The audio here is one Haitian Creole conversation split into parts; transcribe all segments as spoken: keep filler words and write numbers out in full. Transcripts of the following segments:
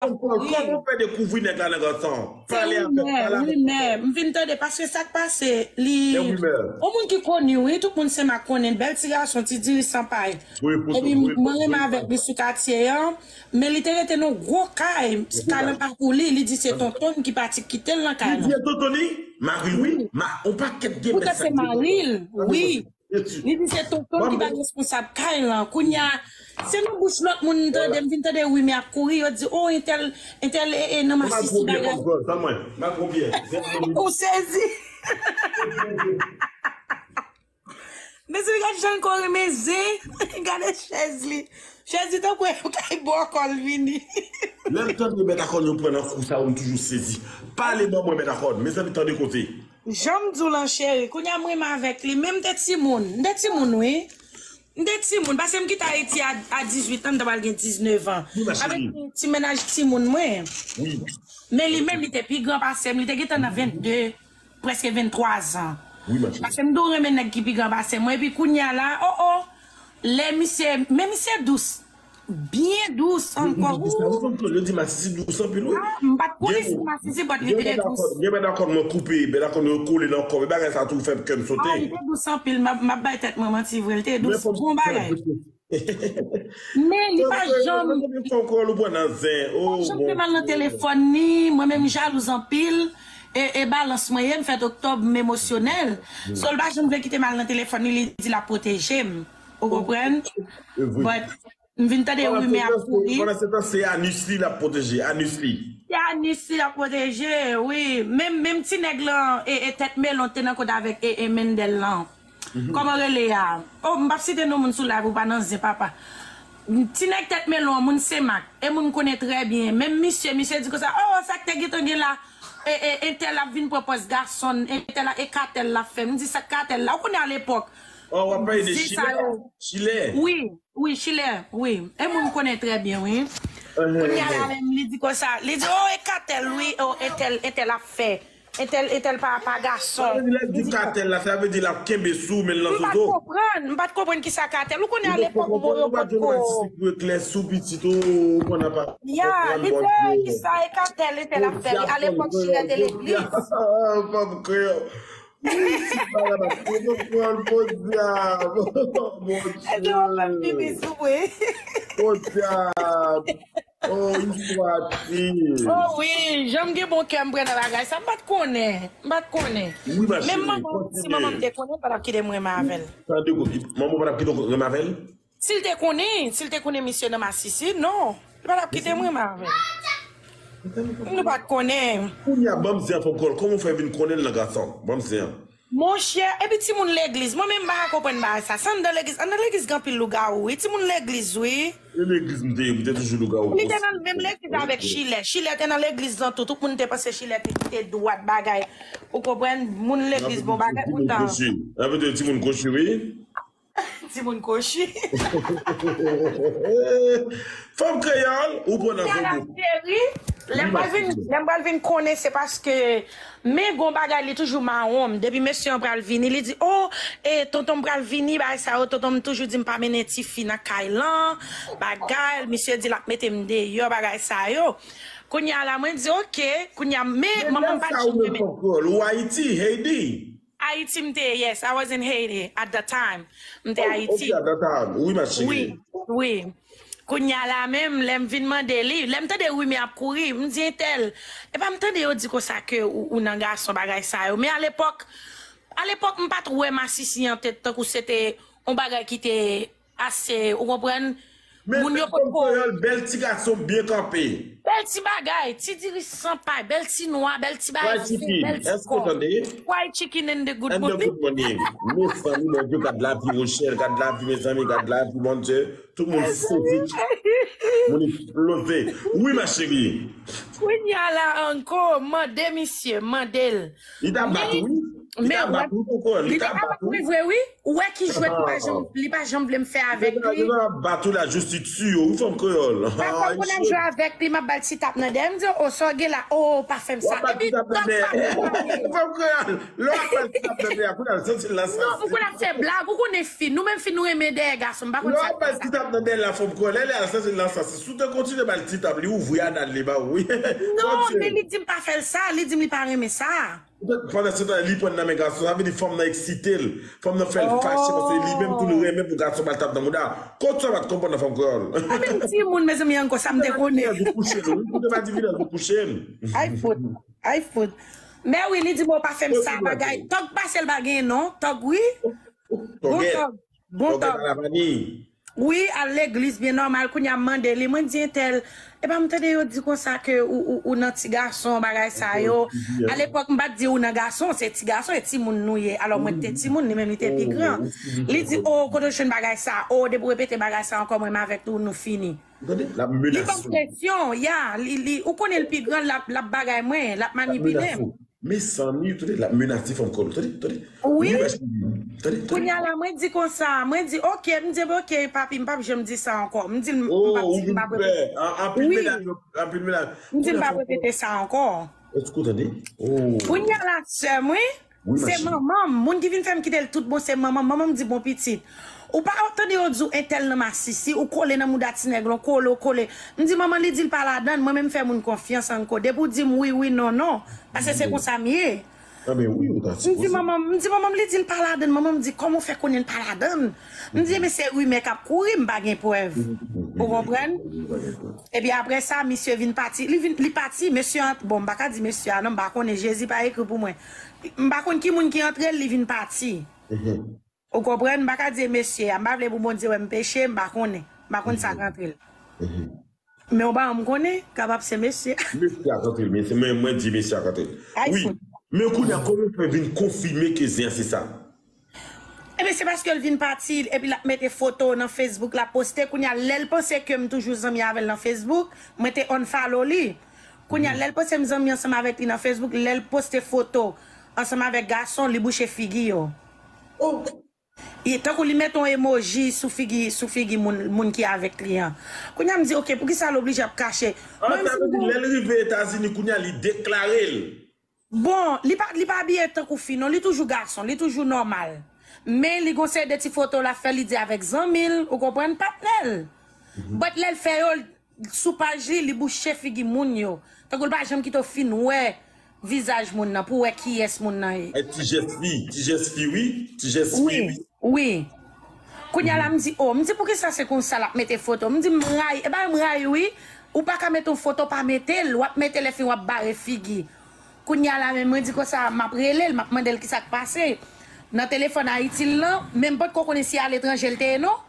ap kouri. Kòman w fè dekouvri nèg la nan gason? Pale avè m, pale avè m. Wi, men, m vin tande, paske sa k pase, li, yon moun ki koni, wi, tout moun Senmak konnen, bèl ti gason, ti diri san pay. Epi mwen renmen avèk li sou katye an, men li te rete nan gwo kay, kay lan pa pou li, li di se tonton l ki pati kite l nan kay lan. Li di se tonton li, mari l, wi, ma, yon pakèt de... Poutan se mari l, wi. Li di se tonton l ki pa responsab kay lan. Kounye a, se nan bouch lòt moun m tande, m vin tande wi, men ap kouri, yo di, o, entèl, entèl, e, e, nan masisi bagay. Ou sezi. Mezanmi, gad jan l ko renmen zen. Gade chèz li. Chèz li tankou e kay bò kò l vini. Lè m tande Mèt Akòn yo pran nan kou sa yo, m toujou sezi. Pale ban mwen, Mèt Akòn. Mezanmi, tande koze. Jan m di w lan, cheri, kounye a m renmen avèk li, men m te timoun. M te timoun, wi. M te timoun, paske m kite Ayiti a, a dizuit an, m ta pral gen diznèf an. Avèk ti, ti mennaj timoun mwen. Men li menm, li te pi gran pase m, li te gentan nan vennde, prèske venntwa zan. Paske m do renmen nèg ki pi gran pase m. Epi kounye a la, o, o, lè misye, men misye dous. Byen dous ankò. Yo di sa, wi, fanm kreyòl, yo di masisi dous anpil, wi. Ah, m pa t konnen si masisi, but li te dous. Gen Mèt Akòn, mwen koupe, Mèt Akòn yo kole nan kò m, e bagay sa tou fè kè m sote. Ah, li te dous anpil, m ap, m ap bay tèt mwen manti vre, li te dous, bon bagay. Men li pa janm, fanm kreyòl, ou pran nan zen, oh, pa janm fè m al nan telefòn ni, mwen menm m jalouz anpil, e, e balans mwen ye, m fèt oktòb, m emosyonèl. So, l pa janm vle kite m al nan telefòn ni, li di l ap pwoteje m, ou konprann? But, M vin tande rimè ap kouri. Pandan se tan, se anis li l ap pwoteje. Anis li. Se anis li l ap pwoteje, wi. Menm, menm ti nèg lan, e, e tèt melon te nan kont avèk, e, e Mendel lan. Kòman rele a? Oh, m p ap site non moun sou live, ou pa nan zen, papa. Ti nèg tèt melon an, moun Senmak. E moun m konnen trè byen. Menm misye, misye di konsa, oh, sa k te gentan gen la? E, e, entèl ap vin pran pòz gason, entèl e katèl l ap fè. M di, sa k katèl la? Ou konnen alepòk. Oh, w ap pale de Chilè? Chilè? Wi, wi, Chilè, wi. E moun m konnen trè byen, wi. Kounye a la menm, li di konsa, li di, oh, e katèl, wi, oh, entèl, entèl ap fè. Entèl, entèl pa, pa gason. Sa vle di, lè l di katèl la, sa vle di l ap kenbe sou, men l nan zozo. M pa t konprann, m pa t konprann kisa katèl. Ou konnen alepòk, mwen yo potko. Ou pa t jwenn yon atis ki eklèsi pitit ou, ou konn ap... Ya, li di, oh, kisa e katèl, entèl ap fè. Alepòk, Chilè te legliz. Fanm kreyòl. Wi, si bagay la, pwotokòl, podyab. Bondye. Epi w ap fè m pipi sou mwen. Podyab. Oh, istwa tris. Oh wi, jan m gen bon kè m pran nan bagay sa, m pa t konnen. M pa t konnen. Wi, ma cheri, kontinye. Menm manman, si manman m te konnen, l pa t ap kite m renmen avè l. Tande, manman w pa t ap kite w renmen avè l? Si l te konnen, si l te konnen misye nan masisi, non, li pa t ap kite m renmen avè l. Nou pa t konnen. Kounye a, ban m zen an, fanm kreyòl, kòman w fè vin konnen l nan gason? Ban m zen an. Monchè, epi timoun legliz, mwen menm m pa ka konprann bagay sa. Se anndan legliz, anndan legliz gen anpil lougawou, wi. Timoun legliz, wi. E legliz m te ye, m te toujou lougawou. Li te nan menm legliz avèk Chilè. Chilè te nan legliz lan tou. Tout moun te panse Chilè te, te dwat bagay. Ou konprann? Moun legliz bon bagay, poutan. Timoun kochi. Timoun kochi, wi. Timoun kochi. Fanm kreyòl, ou pran nan fo bout. Cheri, lè m pral vin, lè m pral vin konnen se paske, men gon bagay li toujou mawon m. Depi mesye an pral vini, li di, oh, e tonton m pral vini, bagay sa yo, tonton m toujou di m pa mennen tifi nan kay lan, bagay, misye di l ap mete m deyò, bagay sa yo. Kounye a la, mwen di, oke, kounye a, men manman m pa t janm renmen. Ou Ayiti, Haiti? Ayiti m te ye, yes, I was in Haiti at the time. M te Ayiti. Oh, ok, at the time. Wi, ma chérie. Wi, wi. Kounye a la menm, lè m vin mande li, lè m tande rimè ap kouri, m di entèl. Epa m tande yo di konsa ke ou, ou nan gason bagay sa yo. Men alepòk, alepòk, m pa t wè masisi an te tankou se te yon bagay ki te ase, ou konprann? Moun yo potko. Bèl ti gason byen kanpe. Bèl ti bagay, ti diri san pay, bèl ti nwa, bèl ti bagay, bèl ti kò. Fried chicken and the good morning. Mezanmi, Bondye, gad lavi, Rochelle, gad lavi, mezanmi, gad lavi, Bondye. Tout moun sezi. Moun eksploze. Wi, ma chérie. Kounye a la ankò, mande misye, mande l. Li ta bat ou, wi. Li ta bat ou, koko, li ta bat ou. Li te ka bat mwen vre, wi. Ou wè ki jwèt li pa janm, li pa janm vle m fè avèk li. Yo ap bat ou la, jistis yo, wi, fanm kreyòl. Pafwa, pou n ap jwe avèk li, m ap ba l ti tap nan dèyè. M di, o, sa w gen la, o, pa fè m sa. Epi, tòk pa fè m sa. Fanm kreyòl, lè w ap ba l ti tap nan dèyè, kounye a l santi l nan sas. Non, ou konn ap fè blag, ou konnen fi, nou menm fi, nou renmen dèyè gason, m pa konn sa k fè sa. Lè w ap ba l ti tap nan dèyè la, fanm kreyòl, lè, lè l santi l nan sas. Si w te kontinye ba l ti tap, li ouvri anal li ba ou, wi. Non, men li di m pa fè l sa, li di m li pa renmen sa. Pandan se tan, li pran nan men gason, sa vle di fanm nan eksite l. Fanm nan fè l fache, paske li menm tou li renmen pou gason ba l tap nan mouda. Kot sa pa t konprann nan fanm kreyòl? A, men timoun, mezanmi, ankò, sa m te konnen. Ou te pa di village ou kouche l. Ay fout, ay fout. Men wi, li di m, "O, pa fè m sa, bagay." Tòg pase l pa gen non, tòg wi. Bon tòg, bon tòg. Wi, al legliz byen nòmal, kounye a m mande li, mwen di entèl, epa m tande yo di konsa ke ou, ou, ou nan ti gason, bagay sa yo. Alepòk, m pa t di ou nan gason, se ti gason, e timoun nou ye. Alò, mwen te timoun, li menm li te pi gran. Li di, o, kote w jwenn bagay sa? O, depi w repete bagay sa ankò, mwen m avèk ou, nou fini. Li ban m presyon, ya, li, li, ou konnen l pi gran, l ap, l ap bagay mwen, l ap manipile m. Mezanmi, tande, l ap menase fanm kreyòl, tande, tande. Wi. Tande, tande. Kounye a la, mwen di konsa, mwen di, oke, m di, oke, papi, m p ap janm di sa ankò. M di l, m p ap, m p ap repete. Anpil medam, anpil medam. M di, m p ap repete sa ankò. Èske w tande? Kounye a la, sè m, wi, se manman m. Moun ki vin fè m kite l tout bon, se manman m. Manman m di, bon pitit. Ou pa tande yo di w entèl nan masisi, ou kole nan mouda ti nèg lan, ou kole, ou kole. M di, manman, li di l pa ladann, mwen menm m fè moun konfyans ankò. Depi w di m wi, wi, non, non. Paske se konsa m ye. M di manman m, m di manman m, li di l pa ladann. Manman m di, kòman w fè konnen l pa ladann? M di, men se rimè k ap kouri, m pa gen prèv. Ou konprann? Epi apre sa, misye vin pati. Li vin, li pati, mesye ant-, bon, m pa ka di mesye a non, m pa konnen, Jezi pa ekri pou mwen. M pa konn ki moun ki antre l, li vin pati. Ou konprann? M pa ka di e mesye a. M pa vle pou Bondye wè m peche, m pa konnen. M pa konn sa k antre l. Men yon bagay m konnen, kapab se mesye. Mesye a k antre l, men se mwen, mwen di mesye a k antre l. Wi. Men kounye a, kòman w fè vin konfime ke zen an se sa? Ebyen, se paske l vin pati, epi l ap mete foto nan Facebook, l ap poste. Kounye a, lè l panse ke m toujou zanmi avè l nan Facebook, mwen te unfollow li. Kounye a, lè l panse m zanmi ansanm avèk li nan Facebook, lè l poste foto ansanm avèk gason, li bouche figi yo. E tankou li mete yon emoji sou figi, sou figi moun, moun ki avèk li an. Kounye a m di, oke, poukisa l oblije ap kache? An, sa vle di, lè l rive Etazini, kounye a, li deklare l. Bon, li pa, li pa abiye tankou fi, non, li toujou gason, li toujou nòmal. Men li gon seri de ti foto l ap fè, li di avèk zanmi l, ou konprann, patnè l. But lè l fè yo, sou paj li, li bouche figi moun yo. Tankou l pa janm kite w fin wè vizaj moun nan, pou w wè kiyès moun nan ye. Ay, ti jès fi, ti jès fi, wi. Ti jès fi, wi, wi. Kounye a la, m di, o, m di, poukisa se konsa l ap mete foto? M di, m rayi, e bagay m rayi, wi. Ou pa ka mete yon foto, pa mete l. W ap mete lè fin w ap bare figi. Kounye a la, men mwen di konsa, m ap rele l, m ap mande l kisa k pase. Nan telefòn Ayiti l lan, men m potko konnen si aletranje l te ye, non.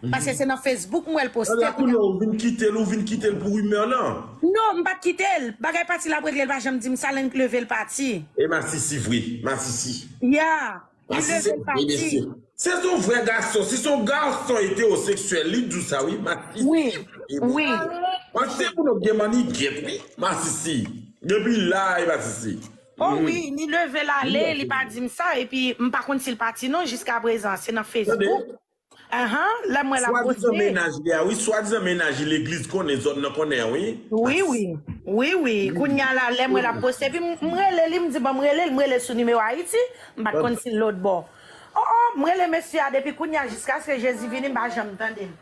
Paske se nan Facebook m wè l poste. Kounye a, ou vin kite l, ou vin kite l pou rimè lan? Non, m pa t kite l. Bagay pati l ap regle, l pa janm di m sa, lè l leve l pati. E masisi vre, masisi. Ya. Li leve l pati. Se yon vrè gason, si se yon gason etewoseksyèl, li di w sa, wi, masisi. Wi, wi. Paske moun yo gen mannigyèt, wi, masisi. Depi la, e masisi. O wi, li leve l ale, li pa di m sa, epi m pa konn si l pati non, jiskaprezan, se nan Facebook. Anhan, lè m wè l ap poste. Swadizan mennaj li a, wi, swadizan mennaj li legliz konnen, zòn nan konnen, wi. Wi, wi. Wi, wi. Kounye a la, lè m wè l ap poste, epi m, m rele li, m di, bon, m rele l, m rele sou nimewo Ayiti, m pa t konn si l lòtbò. O, o, m rele mesye a depi kounye a jiskaske Jezi vini, m pa janm tande l.